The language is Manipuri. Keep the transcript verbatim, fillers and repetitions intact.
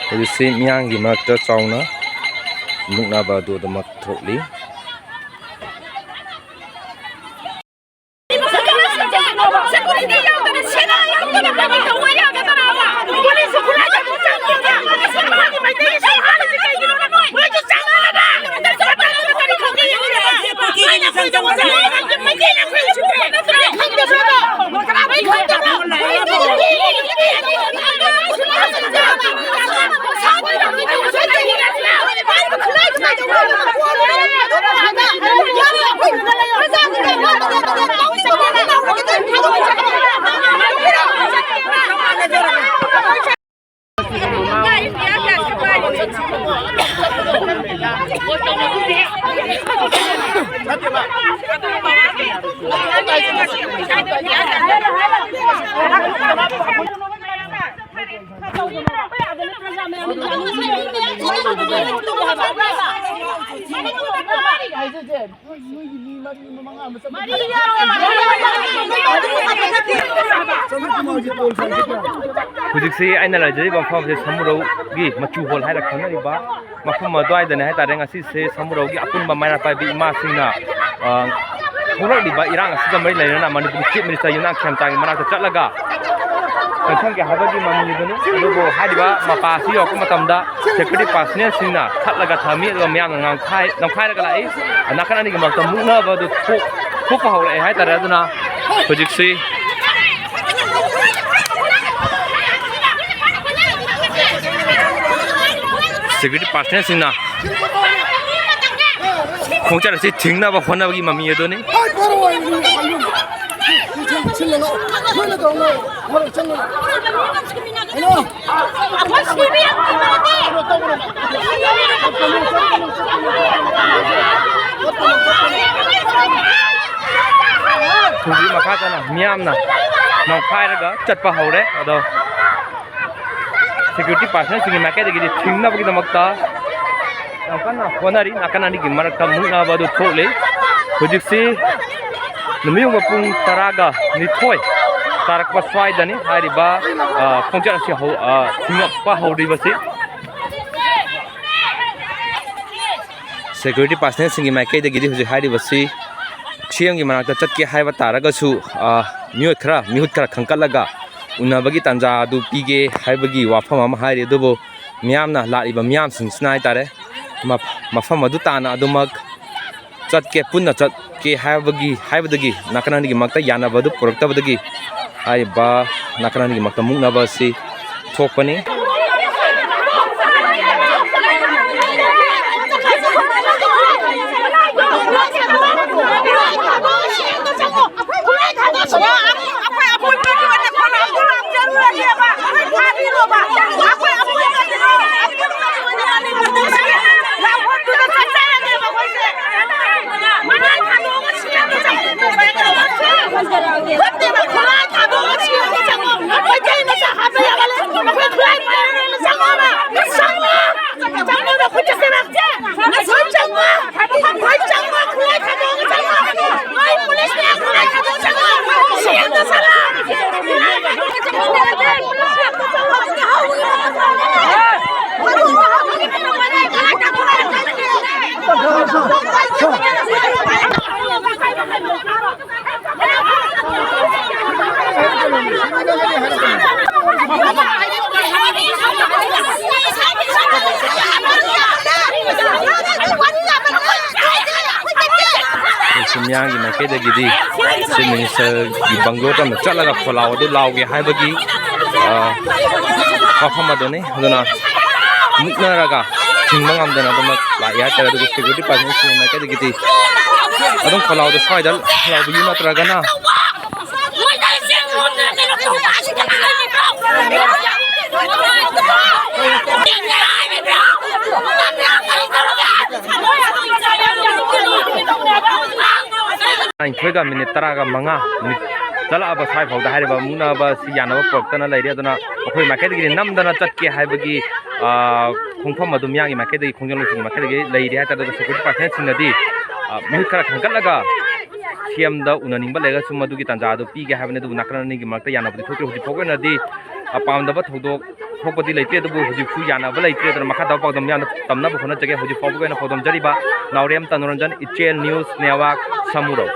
ꯍꯧꯖꯤꯛꯁꯤ ꯃꯤꯌꯥꯝꯒꯤ ꯃꯔꯛꯇ ꯆꯥꯎꯅ ꯃꯨꯛꯅꯕ ꯑꯗꯨ ꯑꯗꯨꯃꯛ ꯊꯣꯛꯂꯤ꯫ ꯍꯧꯖꯤꯛꯁꯤ ꯑꯩꯅ ꯂꯩꯖꯔꯤꯕ ꯃꯐꯝꯁꯦ ꯁꯃꯨꯔꯧꯒꯤ ꯃꯆꯨ ꯍꯣꯜ ꯍꯥꯏꯅ ꯈꯪꯅꯔꯤꯕ ꯃꯐꯝ ꯑꯗꯨꯋꯥꯏꯗꯅꯦ ꯍꯥꯏꯇꯥꯔꯦ꯫ ꯉꯁꯤꯁꯦ ꯁꯃꯨꯔꯧꯒꯤ ꯑꯄꯨꯟꯕ ꯃꯩꯔꯥ ꯄꯥꯏꯕꯤ ꯏꯃꯥꯁꯤꯡꯅ, ꯑ, ꯊꯣꯛꯂꯛꯂꯤꯕ ꯏꯔꯥꯡ ꯑꯁꯤꯒ ꯃꯔꯤ ꯂꯩꯅꯅ ꯃꯅꯤꯄꯨꯔꯒꯤ ꯆꯤꯐ ꯃꯤꯅꯤꯁꯇꯔ ꯌꯨꯝꯅꯥꯝ ꯈꯦꯝꯆꯥꯒꯤ ꯃꯅꯥꯛꯇ ꯆꯠꯂꯒ ꯆꯪꯁꯟꯒꯦ ꯍꯥꯏꯕꯒꯤ ꯃꯃꯤꯗꯨꯅꯤ꯫ ꯑꯗꯨꯕꯨ ꯍꯥꯏꯔꯤꯕ ꯃꯄꯥ ꯑꯁꯤ ꯌꯧꯔꯛꯄ ꯃꯇꯝꯗ ꯁꯦꯀ꯭ꯌꯨꯔꯤꯇꯤ ꯄꯥꯔꯁꯅꯦꯜꯁꯤꯡꯅ ꯊꯠꯂꯒ ꯊꯝꯃꯤ, ꯑꯗꯨꯒ ꯃꯌꯥꯝꯅ ꯉꯝꯈꯥꯏ-, ꯅꯝꯈꯥꯏꯔꯒ ꯂꯥꯛꯏ꯫ ꯅꯥꯀꯟ ꯑꯅꯤꯒꯤ ꯃꯔꯛꯇ ꯃꯨꯛꯅꯕ ꯑꯗꯨ ꯊꯣꯛ-, ꯊꯣꯛꯄ ꯍꯧꯔꯛꯑꯦ ꯍꯥꯏꯇꯥꯔꯦ꯫ ꯑꯗꯨꯅ ꯍꯧꯖꯤꯛꯁꯤ ꯁꯦꯀ꯭ꯌꯨꯔꯤꯇꯤ ꯄꯥꯔꯁꯅꯦꯜꯁꯤꯡꯅ ꯈꯣꯡꯆꯠ ꯑꯁꯤ ꯊꯤꯡꯅꯕ ꯍꯣꯠꯅꯕꯒꯤ ꯃꯃꯤ ꯑꯗꯨꯅꯤ꯫ ꯍꯧꯖꯤꯛ ꯃꯈꯥ ꯇꯥꯅ ꯃꯤꯌꯥꯝꯅ ꯅꯝꯈꯥꯏꯔꯒ ꯆꯠꯄ ꯍꯧꯔꯦ꯫ ꯑꯗꯣ ꯁꯦꯀ꯭ꯌꯨꯔꯤꯇꯤ ꯄꯥꯔꯁꯅꯦꯜꯁꯤꯡꯒꯤ ꯃꯥꯏꯀꯩꯗꯒꯤꯗꯤ ꯊꯤꯡꯅꯕꯒꯤꯗꯃꯛꯇ ꯌꯥꯝ ꯀꯟꯅ ꯍꯣꯠꯅꯔꯤ꯫ ꯅꯥꯀꯟ ꯑꯅꯤꯒꯤ ꯃꯔꯛꯇ ꯃꯨꯛꯅꯕ ꯑꯗꯨ ꯊꯣꯛꯂꯤ꯫ ꯍꯧꯖꯤꯛꯁꯤ ꯅꯨꯃꯤꯠ ꯌꯨꯡꯕ ꯄꯨꯡ ꯇꯔꯥꯒ ꯅꯤꯊꯣꯏ ꯇꯥꯔꯛꯄ ꯁ꯭ꯋꯥꯏꯗꯅꯤ ꯍꯥꯏꯔꯤꯕ, ꯑ, ꯈꯣꯡꯆꯠ ꯑꯁꯤ ꯍꯧ-, ꯑ, ꯊꯤꯡꯉꯛꯄ ꯍꯧꯔꯤꯕꯁꯤ꯫ Security personnelꯁꯤꯡꯒꯤ ꯃꯥꯏꯀꯩꯗꯒꯤꯗꯤ ꯍꯧꯖꯤꯛ ꯍꯥꯏꯔꯤꯕꯁꯤ CMꯒꯤ ꯃꯅꯥꯛꯇ ꯆꯠꯀꯦ ꯍꯥꯏꯕ ꯇꯥꯔꯒꯁꯨ, ꯑ, ꯃꯤꯑꯣꯏ ꯈꯔ, ꯃꯤꯍꯨꯠ ꯈꯔ ꯈꯟꯒꯠꯂꯒ ꯎꯅꯕꯒꯤ ꯇꯥꯟꯖꯥ ꯑꯗꯨ ꯄꯤꯒꯦ ꯍꯥꯏꯕꯒꯤ ꯋꯥꯐꯝ ꯑꯃ ꯍꯥꯏꯔꯤ꯫ ꯑꯗꯨꯕꯨ ꯃꯤꯌꯥꯝꯅ, ꯂꯥꯛꯂꯤꯕ ꯃꯤꯌꯥꯝꯁꯤꯡꯁꯤꯅ ꯍꯥꯏꯇꯥꯔꯦ, ꯃꯐ-, ꯃꯐꯝ ꯑꯗꯨ ꯇꯥꯟꯅ ꯑꯗꯨꯃꯛ ꯆꯠꯀꯦ, ꯄꯨꯟꯅ ꯆꯠꯀꯦ ꯍꯥꯏꯕꯒꯤ, ꯍꯥꯏꯕꯗꯒꯤ ꯅꯥꯀꯟ ꯑꯅꯤꯒꯤ ꯃꯔꯛꯇ ꯌꯥꯅꯕ ꯑꯗꯨ ꯄꯨꯔꯛꯇꯕꯗꯒꯤ ꯍꯥꯏꯔꯤꯕ ꯅꯥꯀꯟ ꯑꯅꯤꯒꯤ ꯃꯔꯛꯇ ꯃꯨꯛꯅꯕ ꯑꯁꯤ ꯊꯣꯛꯄꯅꯤ꯫ ꯁꯤ ꯃꯤꯌꯥꯝꯒꯤ ꯃꯥꯏꯀꯩꯗꯒꯤꯗꯤ ꯆꯤꯐ ꯃꯤꯅꯤꯁꯇꯔꯒꯤ ꯕꯪꯒ꯭ꯂꯣ ꯇꯝꯅ ꯆꯠꯂꯒ ꯈꯣꯜꯂꯥꯎ ꯑꯗꯨ ꯂꯥꯎꯒꯦ ꯍꯥꯏꯕꯒꯤ, ꯑ, ꯋꯥꯐꯝ ꯑꯗꯨꯅꯤ꯫ ꯑꯗꯨꯅ ꯃꯨꯛꯅꯔꯒ ꯊꯤꯡꯕ ꯉꯝꯗꯅ ꯑꯗꯨꯃꯛ ꯂꯥꯛꯏ ꯍꯥꯏꯇꯥꯔꯦ꯫ ꯑꯗꯨꯒ ꯁꯦꯀ꯭ꯌꯨꯔꯤꯇꯤ ꯄꯥꯔꯁꯟꯁꯤꯡꯒꯤ ꯃꯥꯏꯀꯩꯗꯒꯤꯗꯤ ꯑꯗꯨꯝ ꯈꯣꯜꯂꯥꯎꯗꯣ ꯁ꯭ꯋꯥꯏꯗ ꯂꯥꯎꯕꯤꯌꯨ ꯅꯠꯇ꯭ꯔꯒꯅ ꯅꯤꯊꯣꯏꯒ ꯃꯤꯅꯤꯠ ꯇꯔꯥꯒ ꯃꯉꯥ ꯃꯤꯅꯤꯠ ꯆꯠꯂꯛꯑꯕ ꯁ꯭ꯋꯥꯏ ꯐꯥꯎꯗ ꯍꯥꯏꯔꯤꯕ ꯃꯨꯛꯅꯕ ꯑꯁꯤ ꯌꯥꯅꯕ ꯄꯨꯔꯛꯇꯅ ꯂꯩꯔꯤ꯫ ꯑꯗꯨꯅ ꯑꯩꯈꯣꯏ ꯃꯥꯏꯀꯩꯗꯒꯤꯗꯤ ꯅꯝꯗꯅ ꯆꯠꯀꯦ ꯍꯥꯏꯕꯒꯤ, ꯑ, ꯈꯣꯡꯐꯝ ꯑꯗꯨ ꯃꯤꯌꯥꯝꯒꯤ ꯃꯥꯏꯀꯩꯗꯒꯤ, ꯈꯣꯡꯖꯪꯂꯣꯏꯁꯤꯡꯒꯤ ꯃꯥꯏꯀꯩꯗꯒꯤ ꯂꯩꯔꯤ ꯍꯥꯏꯇꯥꯔꯦ꯫ ꯑꯗꯨꯒ ꯁꯦꯀ꯭ꯌꯨꯔꯤꯇꯤ ꯄꯥꯔꯁꯟꯁꯤꯡꯅꯗꯤ, ꯑ, ꯃꯤꯍꯨꯠ ꯈꯔ ꯈꯟꯒꯠꯂꯒ ꯁꯤ ꯑꯦꯝꯗ ꯎꯅꯅꯤꯡꯕ ꯂꯩꯔꯒꯁꯨ ꯃꯗꯨꯒꯤ ꯇꯥꯟꯖꯥ ꯑꯗꯨ ꯄꯤꯒꯦ ꯍꯥꯏꯕꯅꯤ꯫ ꯑꯗꯨꯕꯨ ꯅꯥꯀꯜ ꯑꯅꯤꯒꯤ ꯃꯔꯛꯇ ꯌꯥꯅꯕꯗꯤ ꯊꯣꯛꯇ꯭ꯔꯤ꯫ ꯍꯧꯖꯤꯛ ꯐꯥꯎꯒꯤ ꯑꯣꯏꯅꯗꯤ ꯄꯥꯝꯗꯕ ꯊꯧꯗꯣꯛ ꯊꯣꯛꯄꯗꯤ ꯂꯩꯇ꯭ꯔꯤ꯫ ꯑꯗꯨꯕꯨ ꯍꯧꯖꯤꯛꯁꯨ ꯌꯥꯅꯕ ꯂꯩꯇ꯭ꯔꯤ꯫ ꯑꯗꯨꯅ ꯃꯈꯥ ꯇꯥꯕ ꯄꯥꯎꯗꯝ ꯃꯤꯌꯥꯝꯗ ꯇꯝꯅꯕ ꯍꯣꯠꯅꯖꯒꯦ꯫ ꯍꯧꯖꯤꯛ ꯐꯥꯎꯕꯒꯤ ꯑꯣꯏꯅ ꯄꯥꯎꯗꯝꯖꯔꯤꯕ ꯅꯥꯎꯔꯦꯝ ꯇꯅꯨꯔꯟꯖꯟ, ꯏꯆꯦꯜ ꯅ꯭ꯌꯨꯁ ꯅꯦꯠꯋꯥꯔꯛ, ꯁꯃꯨꯔꯧ꯫